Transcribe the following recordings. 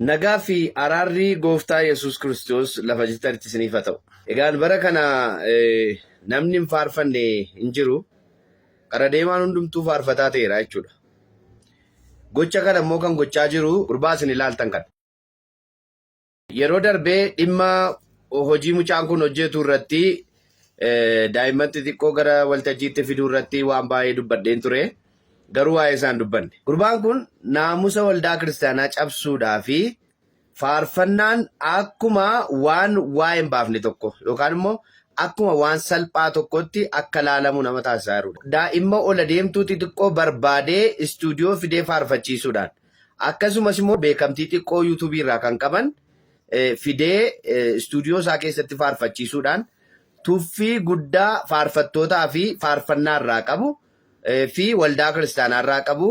Nagaa fi araarri gooftaa Yesuus Kiristoos lafa jirtanitti isiniif haa ta'u. Egaan bara kana namni hin faarfanne hin jiru. Kara deemaan hundumtuu faarfataa ta'eera jechuudha. Gocha kana immoo kan gochaa jiru gurbaa isin ilaaltan kana. Yeroo darbee dhimma hojii mucaan kun hojjetu irratti daa'imman xixiqqoo gara waltajjiitti fiduu irratti waan baay'ee dubbadheen ture. Garuu waa'ee isaan dubbanne. Gurbaan kun naamusa waldaa kiristaanaa cabsuudhaa fi faarfannaan akkuma waan waa'ee hin baafne tokko yookaan immoo akkuma waan salphaa tokkotti akka laalamu nama taasisaa jirudha. Daa'imma ola deemtuu xixiqqoo barbaadee istuudiyoo fidee faarfachiisuudhaan akkasumas immoo beekamtii xiqqoo yuutuubii irraa kan qaban fidee istuudiyoo isaa keessatti faarfachiisuudhaan tuffii guddaa faarfattootaa fi faarfannaa irraa qabu fi waldaa kiristaanaa irraa qabu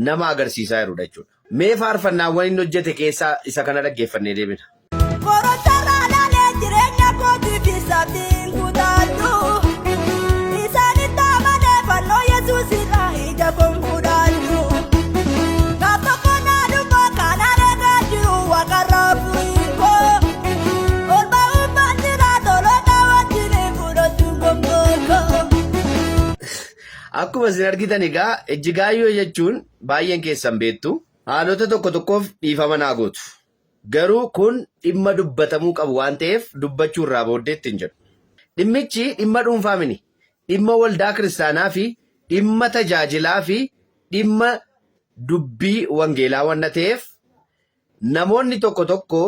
nama agarsiisaa jirudha jechuudha. Mee faarfannaawwan inni hojjete keessaa isa kana dhaggeeffannee deebina. Qorocharraa laalee jireenya kootiif isaafin kutaadhu. Isaanitti amanee fannoo Yesuus irraa ija koon fudhadhu. Gaaf tokko naa dhufa kanaan eegaa jiru waaqarraa furiin koo. Ol ba'uun baanjira toloota wajjin fudhachuun gonfoo koo. Akkuma isin argitan egaa Ejjigaayyoo jechuun baay'een keessan beektu. Haalota tokko tokkoof dhiifama naa gootu. Garuu kun dhimma dubbatamuu qabu waan ta'eef dubbachuu irraa booddeetti hin jedhu. Dhimmichi dhimma dhuunfaa mini. Dhimma waldaa kiristaanaa fi dhimma tajaajilaa fi dhimma dubbii wangeelaa wanna ta'eef Namoonni tokko tokko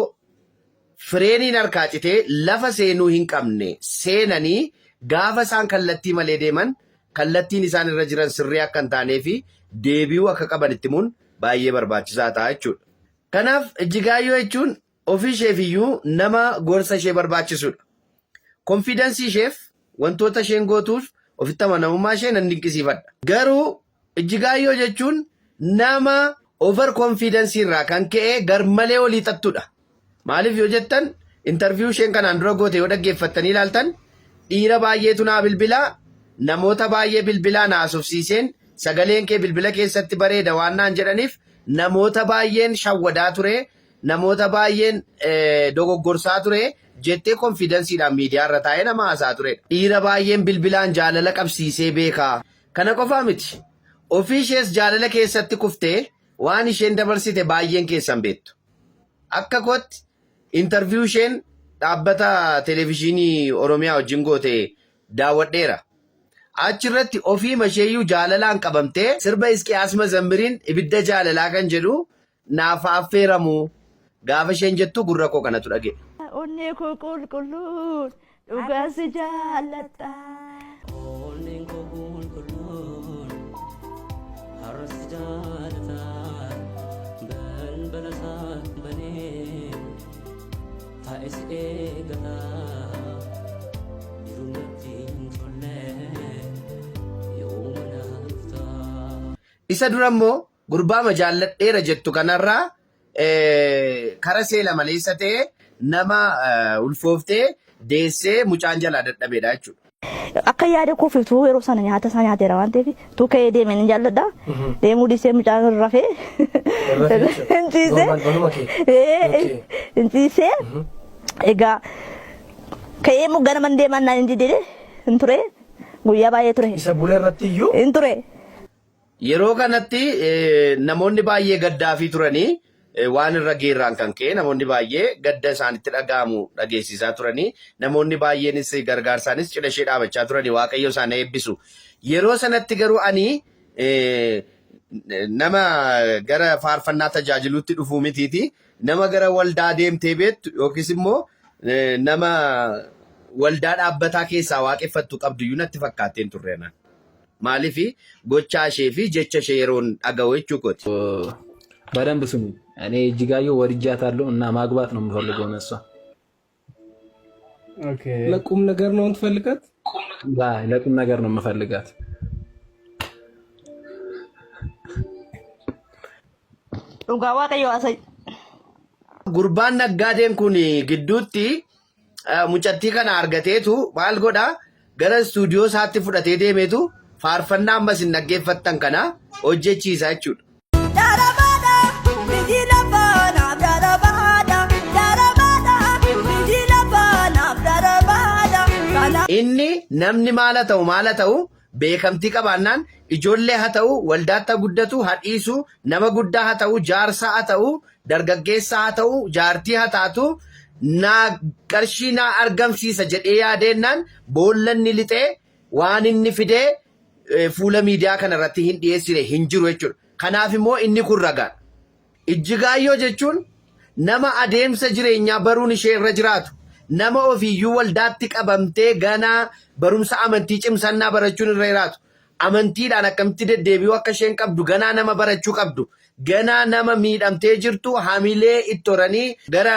fireeniin harkaa citee lafa seenuu hin qabne seenanii gaafa isaan kallattii malee deeman kallattiin isaan irra jiran sirrii akka hin taanee fi deebi'uu akka qaban itti himuun baay'ee barbaachisaa ta'a jechuudha. Kanaaf Ijjigaayyoo jechuun ofii isheef iyyuu nama gorsa ishee barbaachisudha. Konfiidansii isheef wantoota isheen gootuuf ofitti amanamummaa ishee nan dinqisiifadha. Garuu Ijjigaayyoo jechuun nama over confidence irraa kan ka'e garmalee olii xattudha. Maaliif yoo jettan interview isheen kanaan dura goote yoo dhaggeeffattanii ilaaltan dhiira baay'eetu naa bilbilaa namoota baay'ee bilbilaa na haasofsiiseen sagaleen kee bilbila keessatti bareeda waan naan jedhaniif namoota baay'een shawwadaa ture namoota baay'een dogoggorsaa ture jettee konfiidansiidhaan miidiyaa irra taa'ee nama haasaa turedha. Dhiira baay'een bilbilaan jaalala qabsiisee beekaa. Kana qofaa miti. Ofii ishees jaalala keessatti kuftee waan isheen dabarsite baay'een keessan beektu. Akka kootti intarviyuu isheen dhaabbata televezyiinii Oromiyaa wajjin goote daawwadheera. Achirratti ofiima isheeyyuu jaalalaan qabamtee sirba Hisqiyaas Mazammiriin ibidda jaalalaa kan jedhu naaf haa affeeramu gaafa isheen jettu gurra koo kanatu dhaga'e. Onnee koo qulqulluun dhugaan si jaalladha. Onneen koo qulqulluun har'a si jaalata balbala isaa banee taa'ee si eegata jiruun natti hin tolle yooma na dhufta. Isa dura immoo Gurbaama jaalladheera jettu kanarraa kara seela maleessa ta'e nama ulfooftee deessee mucaan jalaa dadhabeedha jechuudha. Akka yaada koo fi utuu yeroo sana nyaata isaa nyaateera waan ta'eef utuu ka'ee deeme ni jaalladha. Deemuu dhiisee mucaan rafee hin ciisee. Hin ciisee. Egaa ka'ee immoo ganaman deemaan naan hin didee hin ture. Guyyaa baay'ee ture. Isa bula irratti iyyuu. Hin ture. Yeroo kanatti namoonni baay'ee gaddaafii turanii waan irra geerraan kan ka'e namoonni baay'ee gadda isaanitti dhaga'amu dhageessisaa turanii namoonni baay'eenis gargaarsaanis cidha ishee dhaabachaa turanii waaqayyo isaan eebbisu. Yeroo sanatti garuu ani nama gara faarfannaa tajaajiluutti dhufuu mitiiti nama gara waldaa deemtee beektu yookiis immoo nama waldaa dhaabbataa keessaa waaqeffattu qabdu iyyuu natti fakkaatteen turre anaan. Maaliif gochaa ishee fi jecha ishee yeroon dhaga'u jechuu kooti. በደንብ ስሙ። እኔ እጅጋየሁ ወድጃታለሁ እና ማግባት ነው የምፈልገው እሷ ኦኬ። ለቁም ነገር ነው የምትፈልጋት? ለቁም ነገር ነው የምፈልጋት። Dhugaa waaqayyo haasa'e. Gurbaan naggaadeen kun gidduutti mucattii kana argateetu maal godha gara istuudiyoo isaatti fudhatee deemeetu faarfannaa ammas hin dhaggeeffattan kana hojjechiisa jechuudha. Darabaadha biyyi lafaa naaf darabaa. namni maal haa ta'u maal haa ta'u beekamtii qabaannaan ijoollee haa ta'u waldaatti haa guddatu haa dhiisu nama guddaa haa ta'u jaarsaa haa ta'u dargaggeessaa haa ta'u jaartii haa taatu naa qarshii naa argamsiisa jedhee yaadeennaan boolla inni lixee waan inni fidee fuula miidiyaa kana irratti hin dhiyeessine hin jiru jechuudha. Kanaaf immoo inni kun ragaadha. Ijjigaayyoo jechuun nama adeemsa jireenyaa baruun ishee irra jiraatu, nama ofiiyyuu waldaatti qabamtee ganaa barumsa amantii cimsannaa barachuun irra jiraatu, amantiidhaan akkamitti deddeebi'uu akka isheen qabdu ganaa nama barachuu qabdu, ganaa nama miidhamtee jirtu hamilee itti horanii gara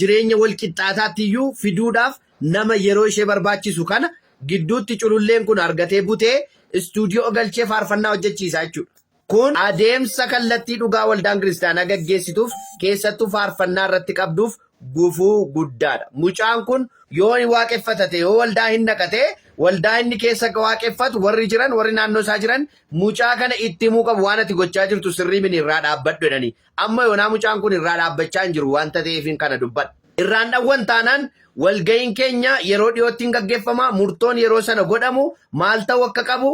jireenya wal qixxaataatti iyyuu fiduudhaaf nama yeroo ishee barbaachisu kana gidduutti cululleen kun argatee butee istuudiyoo galchee faarfannaa hojjechiisa jechuudha. Kun adeemsa kallattii dhugaa waldaan kiristaanaa gaggeessituuf keessattuu faarfannaa irratti qabduuf gufuu guddaadha. Mucaan kun yoo waaqeffatate yoo waldaa hin naqate waldaa inni keessa waaqeffatu warri jiran warri naannoo isaa jiran mucaa kana itti himuu qabu waan ati gochaa jirtu sirrii mini irraa dhaabbadhu jedhanii. Amma yoonaa mucaan kun irraa dhaabbachaa hin jiru wanta ta'eefin kana dubbadha. Irraan dhawwan taanaan walga'iin keenya yeroo dhiyootti hin gaggeeffama murtoon yeroo sana godhamu maal ta'uu akka qabu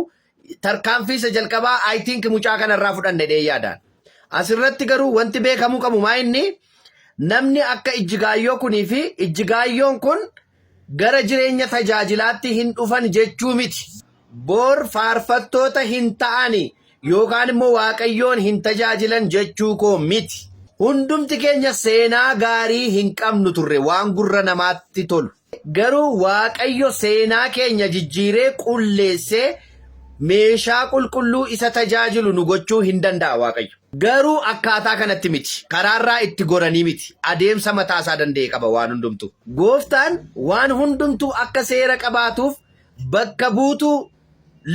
tarkaanfii isa jalqabaa I think mucaa kanarraa fudhanne dhee yaadaan. Asirratti garuu wanti beekamuu qabu maa inni namni akka ijjigaayyoo kunii fi ijjigaayyoon kun gara jireenya tajaajilaatti hin dhufan jechuu miti. Boor faarfattoota hin ta'ani yookaan immoo waaqayyoon hin tajaajilan jechuu koo miti. Hundumti keenya seenaa gaarii hin qabnu turre waan gurra namaatti tolu. Garuu Waaqayyo seenaa keenya jijjiiree qulleessee meeshaa qulqulluu isa tajaajilu nu gochuu hin danda'a Waaqayyo. Garuu akkaataa kanatti miti. Karaarraa itti goranii miti. Adeemsa mataa isaa danda'e qaba waan hundumtuu. Gooftaan waan hundumtuu akka seera qabaatuuf bakka buutuu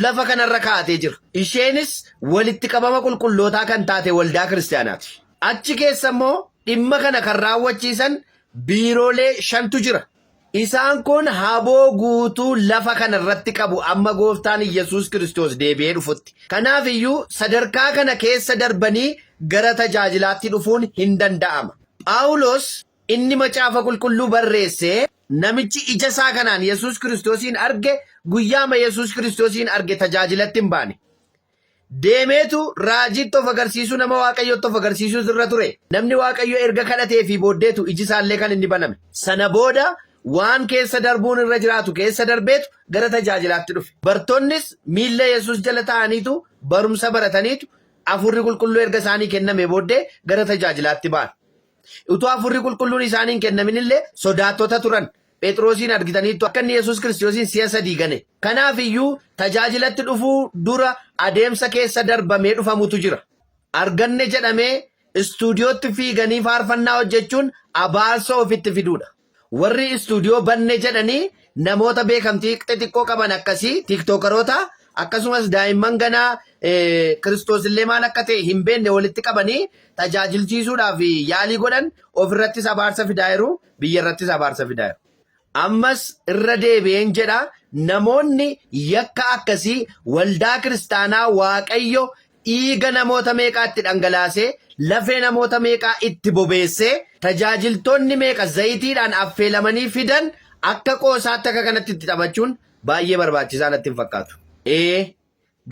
lafa kanarra kaa'atee jira. Isheenis walitti qabama qulqullootaa kan taate waldaa kiristaanaati. Achi keessa immoo dhimma kana kan raawwachiisan biiroolee shantu jira. Isaan kun haboo guutuu lafa kana irratti qabu amma gooftaan Iyyasuus Kiristoos deebi'ee dhufutti. Kanaaf iyyuu sadarkaa kana keessa darbanii gara tajaajilaatti dhufuun hin danda'ama. Phaawulos inni macaafa qulqulluu barreesse namichi ija isaa kanaan Yesuus Kiristoosiin arge guyyaama Yesuus Kiristoosiin arge tajaajilatti hin baane. Deemeetu raajiitti of agarsiisuu nama Waaqayyootti of agarsiisuutu irra ture. Namni Waaqayyo erga kadhatee fi booddeetu iji isaallee kan inni baname. Sana booda waan keessa darbuun irra jiraatu keessa darbeetu gara tajaajilaatti dhufe. Bartoonnis miilla Yesuus jala taa'aniitu barumsa barataniitu hafuurri qulqulluu erga isaanii kenname booddee gara tajaajilaatti ba'an. Utuu hafuurri qulqulluun isaanii hin kennamin illee sodaattota turan. Phexrosiin argitaniittu akka inni Yesuus Kiristoosiin si'a sadii gane. Kanaaf iyyuu tajaajilatti dhufuu dura adeemsa keessa darbamee dhufamutu jira. Arganne jedhamee istuudiyootti fiiganii faarfannaa hojjechuun abaarsa ofitti fiduudha. Warri istuudiyoo banne jedhanii namoota beekamtii xixiqqoo qaban akkasii tiiktookaroota akkasumas daa'imman ganaa Kiristoos illee maal akka ta'e hin beekne walitti qabanii tajaajilchiisuudhaaf yaalii godhan ofirrattis abaarsa fidaa jiru biyya irrattis abaarsa fidaa jiru. Ammas irra deebi'een jedha namoonni yakka akkasii waldaa kiristaanaa Waaqayyo dhiiga namoota meeqaa itti dhangalaasee lafee namoota meeqaa itti bobeessee tajaajiltoonni meeqa zayitiidhaan affeelamanii fidan akka qoosaatti akka kanatti itti taphachuun baay'ee barbaachisaa natti hin fakkaatu. Ee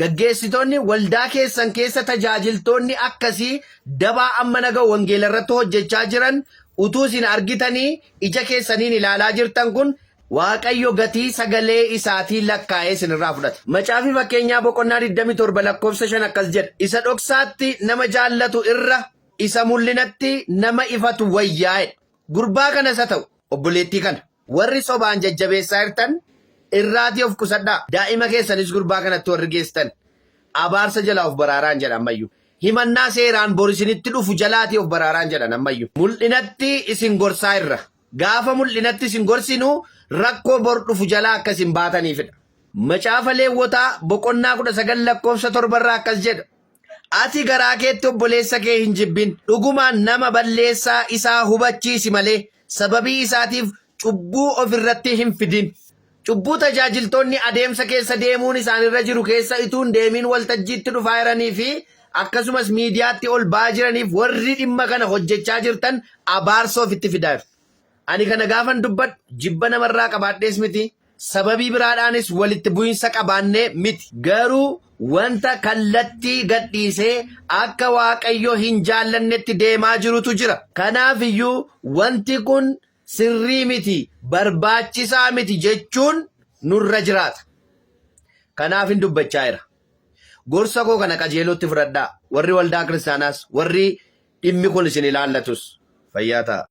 gaggeessitoonni waldaa keessan keessa tajaajiltoonni akkasii dabaa amma naga'u wangeela irratti hojjechaa jiran utuu isin argitanii ija keessaniin ilaalaa jirtan kun Waaqayyo gatii sagalee isaatii lakkaa'ee isinirraa fudhata. Macaafi fakkeenyaa boqonnaa 27 lakkoofsa 5 akkas jedha. Isa dhoksaatti nama jaallatu irra isa mul'inatti nama ifatu wayyaa'edha. Gurbaa kanas haa ta'u obboleettii kana warri sobaan jajjabeessaa jirtan irraatii of qusadhaa. Daa'ima keessanis gurbaa kanatti warri geessitan abaarsa jalaa of baraaraan jedha ammayyuu. Himannaa seeraan bor isinitti dhufu jalaatii of baraaraan jedhan ammayyuu. Mul'inatti isin gorsaa irra. Gaafa mul'inatti isin gorsinu rakkoo bor dhufu jalaa akka isin baataniifidha. Macaafa Leewwotaa boqonnaa 19 lakkoofsa 7 irraa akkas jedha. Ati garaa keetti obboleessa kee hin jibbin. Dhugumaan nama balleessaa isaa hubachiisi malee sababii isaatiif cubbuu of irratti hin fidin. Cubbuu tajaajiltoonni adeemsa keessa deemuun isaanirra jiru keessa utuu hin deemin waltajjiitti dhufaa jiranii fi akkasumas miidiyaatti ol ba'aa jiraniif warri dhimma kana hojjechaa jirtan abaarsa ofitti fidaa jirtu. Ani kana gaafan dubbadhu jibba namarraa qabaadhees miti. sababii biraadhaanis walitti bu'insa qabaannee miti. Garuu wanta kallattii gadhiisee akka Waaqayyo hin jaallannetti deemaa jirutu jira. Kanaaf iyyuu wanti kun sirrii miti, barbaachisaa miti jechuun nurra jiraata. Kanaaf hin dubbachaa jira. Gorsa koo kana qajeelootti fudhadhaa. Warri waldaa kiristaanaas, warri dhimmi kun isin ilaallatus fayyaa ta'a.